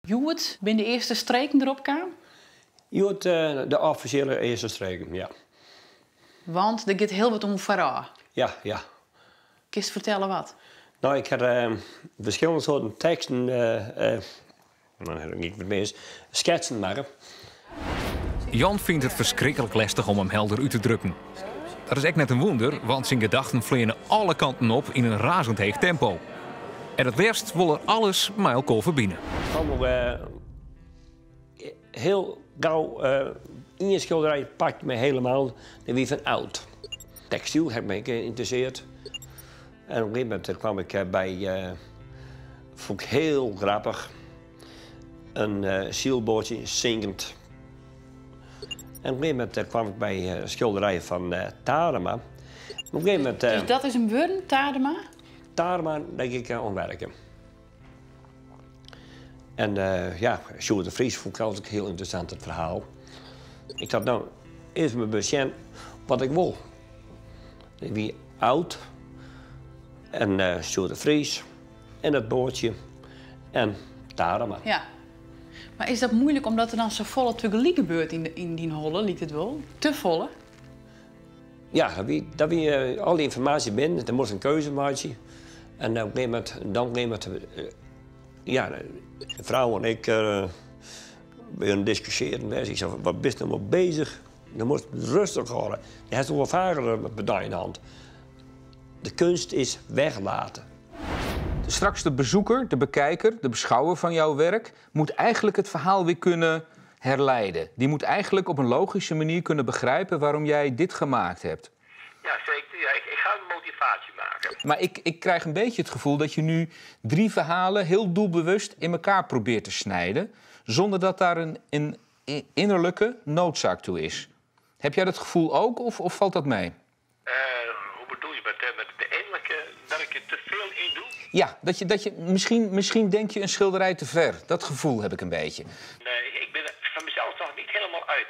Hjoed binne de earste streken derop kaam? Hjoed de offisjele earste streken, ja. Want der giet hiel wat oan foarôf. Ja, ja. Kinst fertelle wat? No, ik ha ferskillende soarten teksten, no ha ik wat mis, sketsen makke. Jan fynt it ferskriklik lestich om him helder út te drukken. Dat is ek net in wûnder, want syn gedachten fleane alle kanten op yn in razend heech tempo. En it leafst wol er alles mei elkoar ferbine. Kom hiel gau ien skilderij pakt my helemaal, dat wie fan oud. Tekstyl hat my ynteressearre. En op in gegeven momint kwam ik by, fûn ik hiel grappich, in sylboatsje sinkend. En op in gegeven momint kwam ik by in skilderij fan Tadema. Op in gegeven momint, Dus dat is him wurden, Tadema? Tadema, dêr gie ik oan werken. En ja, Sjoerd de Vries fûn ik altyd hiel ynteressant, it ferhaal. Ik tocht, no, earst mar besjen wat ik wol. Ik wie oud en Sjoerd de Vries en dat boatsje en Tadema. Ja. Mar is dat muoilik omdat der dan safolle tegelyk gebeurt yn dyn holle, liket it wol? Te folle? Ja, dat wie al dy ynformaasje binnen, dan moast in keuze meitsje. En op in gegeven momint, dan op in gegeven momint, ja, de frou en ik binne diskusjearjen west. Ik sei, wat bist no mei beuzich? Dan moatst rêstich hâlde. Dat hast wol faker by de hand. De kunst is weglaten. Straks de bezoeker, de bekijker, de beschouwer van jouw werk moet eigenlijk het verhaal weer kunnen herleiden. Die moet eigenlijk op een logische manier kunnen begrijpen waarom jij dit gemaakt hebt. Ja, zeker. Ja, ik ga een motivatie maken. Maar ik krijg een beetje het gevoel dat je nu 3 verhalen heel doelbewust in elkaar probeert te snijden, zonder dat daar een innerlijke noodzaak toe is. Heb jij dat gevoel ook of valt dat mee? Hoe bedoel je met de innerlijke dat ik er te veel in doe? Ja, dat je, misschien denk je een schilderij te ver. Dat gevoel heb ik een beetje. Nee, ik ben er van mezelf nog niet helemaal uit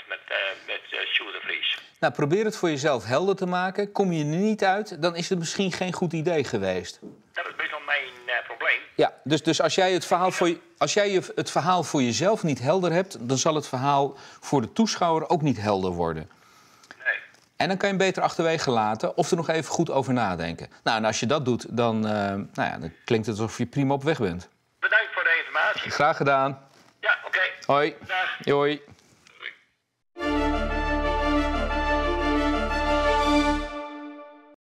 met Sjoerd de Vries. Probeer het voor jezelf helder te maken. Kom je er niet uit, dan is het misschien geen goed idee geweest. Dat is best wel mijn probleem. Ja, dus als jij het verhaal voor je, als jij je, het verhaal voor jezelf niet helder hebt, dan zal het verhaal voor de toeschouwer ook niet helder worden. Nee. En dan kan je hem beter achterwege laten of er nog even goed over nadenken. En als je dat doet, dan klinkt het alsof je prima op weg bent. Bedankt voor de informatie. Graag gedaan. Ja, oké. Hoi. Dag. Hoi.